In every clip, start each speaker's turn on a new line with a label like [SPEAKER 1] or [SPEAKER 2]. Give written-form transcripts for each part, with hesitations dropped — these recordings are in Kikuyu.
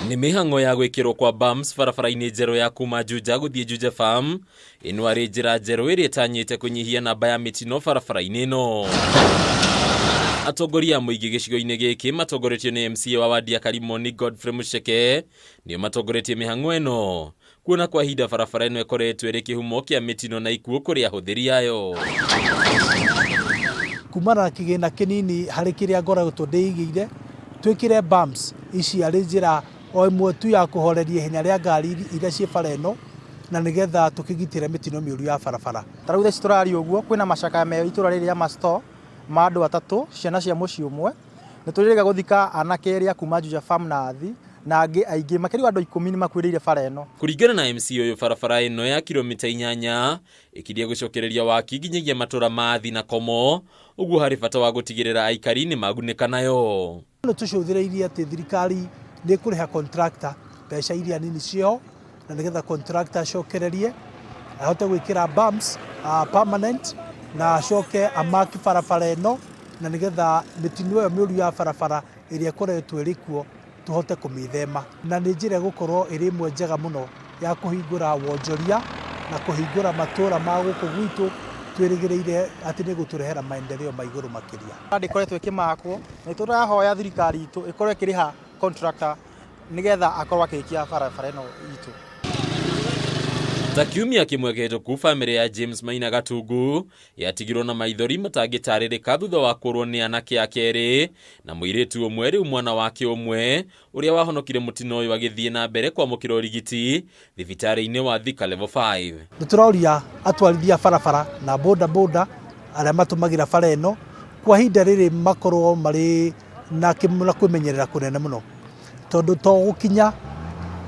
[SPEAKER 1] Nĩ mĩhang'o ya gwĩkĩrwo kwa bumps barabara-inĩ njerũ ya kuma Juja gũthiĩ Juja Farm. Ĩno arĩ njĩra njerũ ĩrĩa ĩtanyĩte kũnyihia namba ya mĩtino barabara-inĩ ĩno. Atongoria a mũingĩ gĩcigo-inĩ gĩkĩ matongoretio nĩ MCA wa wadi ya Karimoni Godfrey Mucheke nĩo matongoretie mĩhang'o ĩno. Kuona kwa ihinda barabara ĩno ĩkoretwo ĩrĩ kĩhumo kĩa mĩtino na ikuũ kũrĩ ahũthĩri ayo.
[SPEAKER 2] Kumana na kĩgĩna kĩnini harĩ kĩrĩa ngoretwo ndĩigĩire, twĩkĩre bumps ici arĩ njĩra o ĩmwe tu ya kũhoreria ihenya rĩa ngari iria ciĩ bara ĩno na nĩgetha tũkĩgitĩre mĩtino mĩũru ya barabara.
[SPEAKER 3] Ta rĩu thaa ici tũraria ũguo kwĩna macakaya me itũra rĩrĩ rĩa Masto ma andũ atatũ, ciana cia mũciĩ ũmwe. Nĩ tũrĩrĩga gũthika anake erĩ a kuma Juja Farm na Athi na angĩ aingĩ makĩria wa andũ ikũmi nĩ makuĩrĩire bara ĩno.
[SPEAKER 1] Kũringana na MC ũyũ barabara ĩno ya kilomita inyanya ĩkirie gũcokereria waki nginyagia matũra ma Athi na Komo, ũguo harĩ bata wa gũtigĩrĩra aikari nĩ magunĩka nayo.
[SPEAKER 2] Nĩ tũcũthĩrĩirie atĩ thirikari nĩ ĩkũrĩha contractor mbeca iria nini ciĩho na nĩgetha contractor acokererie ahote gwĩkĩra bumps permanent na acoke amaki barabara ĩno na nĩgetha mĩtino ĩyo mĩũru ya barabara ĩrĩa ĩkoretwo ĩrĩ kuo tũhote kũmĩthema. Na nĩ njĩra ĩgũkorwo ĩrĩ ĩmwe njega mũno ya kũhingũra wonjoria na kũhingũra matũra ma gũkũ gwitũ twĩrĩgĩrĩire atĩ nĩ ĩgũtũrehera maendeleo ma igũrũ makĩria.
[SPEAKER 3] Ndĩkoretwo ĩkĩmakwo, nĩ tũrahoya thirikari itũ ĩkorwo ĩkĩrĩha contractor nĩgetha akorwo akĩrĩkia barabara ĩno itũ.
[SPEAKER 1] Ta kiumia kĩmwe kĩhĩtũku bamĩrĩ ya James Maina Gatungu yatigirwo na maithori matangĩtarĩrĩka thutha wa kũrwo nĩ anake ake erĩ na mũirĩtu ũmwe rĩu mwana wake ũmwe ũrĩa wahonokire mũtino ũyũ agĩthiĩ na mbere kwamũkĩra ũrigiti thibitarĩ-inĩ wa Thika Level 5.
[SPEAKER 2] Nĩ tũroria atwarithia barabara na boda boda arĩa matũmagĩra bara ĩno kwa ihinda rĩrĩ makorwo marĩ na kwĩmenyerera kũnene mũno tondũ to gũkinya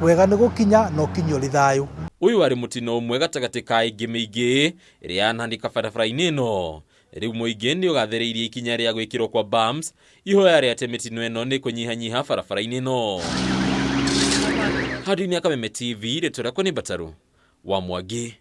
[SPEAKER 2] wega nĩ gũkinya na ũkinye ũrĩ thayũ.
[SPEAKER 1] Ũyũ warĩ mũtino ũmwe gatagatĩ ka ĩngĩ mĩingĩ ĩrĩa yanahanĩka barabara-inĩ ĩno. Rĩu mũingĩ nĩ ũgathĩrĩirie ikinya rĩa gwĩkĩrwo kwa bumps, ihoya rĩa atĩ mĩtino ĩno nĩ kũnyihanyiha barabara-inĩ ĩno. Handũ-inĩ ya Kameme TV, rĩtwa rĩakwa nĩ Mbatarũ wa Mwangi.